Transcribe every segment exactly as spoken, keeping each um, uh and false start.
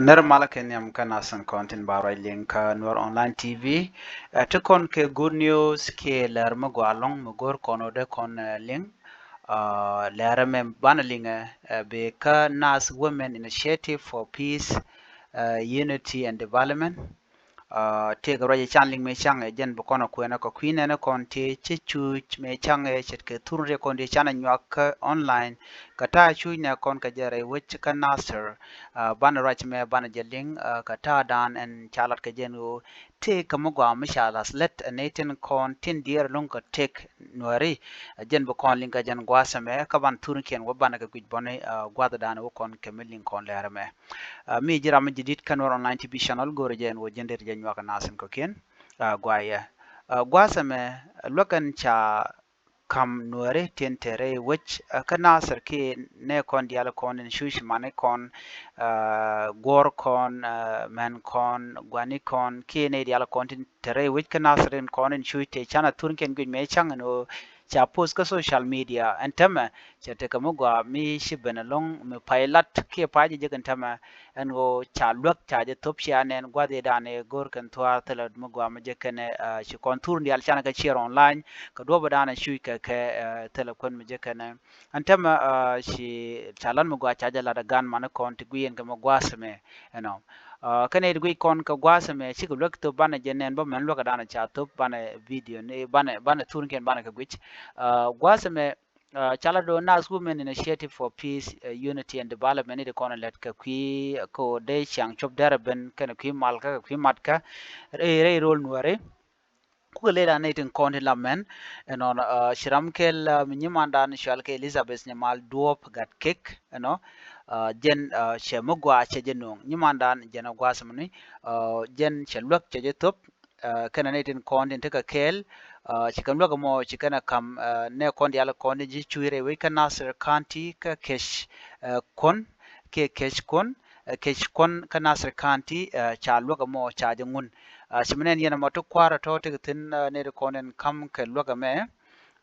Nɛr malä kɛ nhiam kä nath tin kɔn tin ba ruac liŋ kä Nuer Online T V. Ɛ, ti kɔn kɛ good news kiɛ lär mi gɔaa ɛlɔ̱ŋ mi go̱o̱r kɔn ɔ dee kɔn, ɛ, liŋ. Ɛ, lärɛ mɛ banɛ liŋɛ, ɛ, bi kä Nath Women Initiative for Peace, ɛ, Unity and Development. Ɛ, tëëkɛ ruac ɛ can liŋ mëë caŋɛ jɛn bi kɔn ɛ kuɛnɛ kɛ kui̱ nɛnɛ kɔn tëë ci cuuc mëë caŋɛ ce̱tkɛ thurni kɔn tëë canɛ nyuak kä online. Kɛ ta̱a̱ cuuc nɛ kɔn kɛ jɛ rɛy wec kä Nasir. Ɛ, banɛ ruac mɛ banɛ jɛ liŋ, ɛ, kɛ ta̱a̱ dan ɛn ca lat kɛ jɛn ɣöö tëëkɛ mi gɔaa mi ca lath lät ɛ nɛy tin kɔn tin diɛɛr lo̱ŋ kɛ tëk Nuääri. Ɛ, jɛn bi kɔn liŋ kɛ jɛn gua̱a̱th ɛmɛ kä ban thurnikiɛn wä banɛ kɛ guic bɔni, ɛ, gua̱a̱th dan wä kɔn kɛ mi liŋ kɔn lɛr ɛmɛ. Ɛ, mi ji̱ ram mi ji̱ di̱t kä Nuer Online T V channel go̱o̱rɛ jɛ ɛn ɣöö jɛn deri jɛ nyuak ɛ nath tin kɔ̱kiɛn. Ɛ, gua̱a̱yɛ. Ɛ, gua̱a̱th ɛmɛ, ɛ, luäk ɛn ca ka̱m Nuääri tin te rɛy wec, ɛ, kä Nasir kiɛ nɛy kɔn diaal kɔn in cuc mani kɔn, ɛ, guɔ̱r kɔn, ɛ, mɛn kɔn, gua̱ni kɔn kiɛ nɛy diaal kɔn tin te rɛy wec kä Nasir in kɔn in cuc tëë canɛ thurnikiɛn guic mëë caŋ ɛn ɣöö ca post kä social media ɛn täämɛ. Cɛ tekɛ mi gɔaa mi ci ben ɛlɔ̱ŋ mi pay lat kiɛ pay jɛ jek ɛn täämɛ. Ɛn ɣöö ca luäk ca jɛ thop cia nɛn gua̱th i̱ dan i̱ go̱o̱r kɛn thua̱a̱r thilɛ mi gɔaa mi jɛ kɛnɛ, ɛ, ci kɔn thurni diaal canɛ kɛ share online kɛ duɔ̱ɔ̱p i̱ dan i̱ cuc kɛ kɛ, ɛ, thilɛ kuän mi jɛ kɛnɛ. Ɛn täämɛ, ɛ, ci ca lat mi gɔaa ca jɛ lat ɛ gan mani kɔn ti gui̱i̱n kɛ mi gua̱a̱th ɛmɛ ɛnɔ. Ɛ, kɛnɛ ti guic kɔn kɛ gua̱a̱th ɛmɛ cikɛ luäk thop banɛ jɛ nɛn bä mɛn luäk ɛ dan ca thop banɛ video ni banɛ, banɛ thurnikiɛn banɛ kɛ guic. Ɛ, gua̱a̱th ɛmɛ, ɛ, ca la do̱ Nath Women Initiative for Peace, ɛ, Unity and Development ni ti kɔn lät kɛ kui̱ kä dee ciaŋ cop dɛrɛ ben kɛnɛ kui̱ malkä kɛ kui̱ matkä rɛy, rɛy rol Nuääri. Kukɛ lɛ dan ni tin kɔn ti la mɛn ɛnɔ, ɛ, ci ram kɛl, ɛ, mi nyimandan cual kɛ Elizabeth Nyamal Duɔp Gat Kek ɛnɔ. Ɛ, jɛn, ɛ, cɛ mi gɔaa cɛ jɛ no̱o̱ŋ nyimandan jɛn ɛ gua̱a̱th mini, ɛ, jɛn cɛ luäk cɛ jɛ thop. Ɛ, kɛnɛ nɛy tin kɔn tin tekɛ kɛɛl, ɛ, ci kɛn luäk ɛmɔ ci kɛn ɛ ka̱m, ɛ, nɛy kɔn diaal kɔn tin ci cuc rɛy wec kä Nasir County kä Kec, ɛ, Kuɔn kiɛ Kec Kuɔn, ɛ, Kec Kuɔn kä Nasir County, ɛ, ca luäk ɛmɔ ca jɛ ŋun. Ɛ, ci mi nɛn yɛn ɛmɔ ti kua̱r ɛ tɔ̱ tekɛ thi̱n, ɛ, nɛy ti kɔn tin ka̱m kɛ luäk ɛmɛ.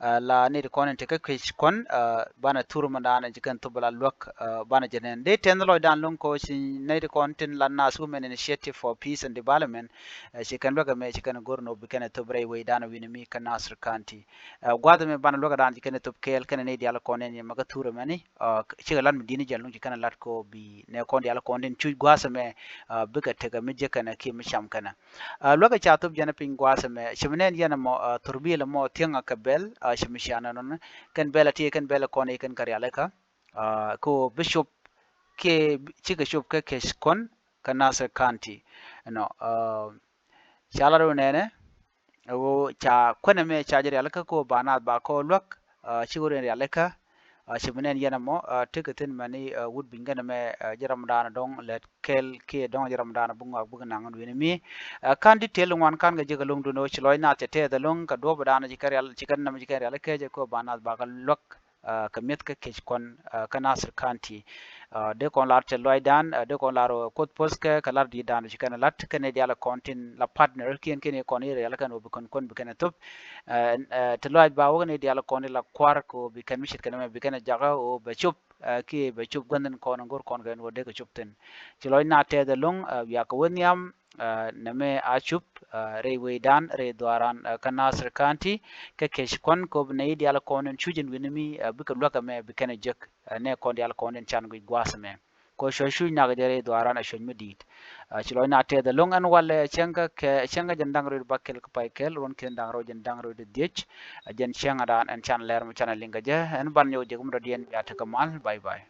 Ɛ, la nɛy ti kɔn in te kä Kec Kuɔn, ɛ, banɛ thur mɛn dan ci kɛn thop la luäk, ɛ, banɛ jɛ nɛn. Dee tɛn lɔcdan lo̱ŋ kɔ ci nɛy ti kɔn tin la Nath Women Initiative for Peace and Development, ɛ, ci kɛn luäk ɛmɛ ci kɛn go̱r nɔ bi kɛn thop rɛy wecdan wi̱ni mi kä Nasir County. Ɛ, gua̱th ɛmɛ banɛ luäk dan ci kɛn thop kɛɛl kɛnɛ nɛy diaal kɔn in yɛ mɛ kä thur ɛmɛni, ɛ, cikɛ lat mi di̱t ni jɛn lo̱ŋ ci kɛn lat kɔ bi nɛy kɔn diaal kɔn tin cuc gua̱th ɛmɛ, ɛ, bikɛ tekɛ mi jek kɛnɛ kiɛ mi cam kɛnɛ. Ɛ, luäk ɛ ca thop jɛn piny gua̱a̱th ɛmɛ ci mi nɛn yɛn ɛmɔ, ɛ, thurbil ɛmɔ thiäŋ ɛ kɛ bɛl, ɛ, ci mi cian ɛnɔni kɛn bɛl ɛ ti kɛn bɛl ɛ kɔn i̱ kɛn kɛ rialikä, ɛ, kɛ ɣöö bi cop kiɛ cikɛ cop kä Kec Kuɔn kä Nasir County. Ɛnɔ, ɛ, ca lat ɣöö nɛnɛ ɛ ɣöö ca kuɛn ɛmɛ ca jɛ rialikä kɛ ɣöö ba naath ba kɔ luäk, ɛ, cikɛ ɣöö rialikä. Ɛ, ci mi nɛn yɛn ɛmɔ, ɛ, tekɛ thi̱n mɛni, ɛ, wut biny kɛn ɛmɛ, ɛ, ji̱ ramdan dɔ̱ŋ lät kɛl kiɛ dɔ̱ŋ ji̱ ramdan bi ŋɔak bikɛ naŋ ɛn wi̱ni mi. Ɛ, ka̱n detail ŋuan ka̱n kɛ jek ɛlɔ̱ŋ duundɛ ɣöö ci lɔc naath cɛ tɛth ɛlɔ̱ŋ kɛ duɔ̱ɔ̱p dan ci kɛ rial ci kɛ nɛmɛ ci kɛ rial kecɛ kɛ ɣöö ba naath ba kɛ luäk, ɛ, kɛ mi̱eth kä Kec Kuɔn, ɛ, kä Nasir County. Ɛ, dee kɔn lar tɛth lɔcdan, ɛ, dee kɔn lar ɣöö Kuoth poth kɛ kɛ lar di̱i̱t dan ci kɛn lat kɛn i̱ diaal kɔn tin la partner kiɛn kiɛn i̱ kɔn i̱ rial kɛn ɣöö bi kɛn kuɔn bi kɛn thop. Ɛ, ɛ, ti lɔc ba wä kɛn i̱ diaal kɔn i̱ la kua̱r kɛ ɣöö bi kɛn mi ce̱tkɛ nɛmɛ bi kɛn jakä ɣöö bɛ cop, ɛ, kiɛ bɛ cop gua̱n thi̱n kɔn in go̱r kɔn kɛn ɣöö dee kɛ cop thi̱n. Ci lɔc na tɛth ɛlɔ̱ŋ, ɛ, wiak kɛ wä nhiam, ɛ, nɛmɛ a cop, ɛ, rɛy wecdan rɛy dhuaaran, ɛ, kä Nasir County kɛ Kec Kuɔn kɛ ɣöö bi nɛy diaal kɔn in cuc in wi̱ni mi, ɛ, bikɛ luäk ɛmɛ bi kɛn jek, ɛ, nɛy kɔn diaal kɔn in can guic gua̱a̱th ɛmɛ. Kɛ ɣöö cuɔ̱c cuc nak jɛ rɛy dhuaaran ɛ cuɔ̱c mi di̱i̱t. Ɛ, ci lɔc na tɛth ɛlɔ̱ŋ ɛn walɛ cäŋ kä kɛ cäŋ kä jɛn da̱ŋ rɛw ba kɛl kä pay kɛl ruɔ̱n ki̱n da̱ŋ rɛw jɛn da̱ŋ rɛw di̱t dhiec. Ɛ, jɛn cäŋ ɛ dan ɛn can lɛr mi can ɛ liŋ kɛ jɛ ɛn ban nyɔk jek mi dɔ̱diɛn bia tekɛ mal. Bye bye.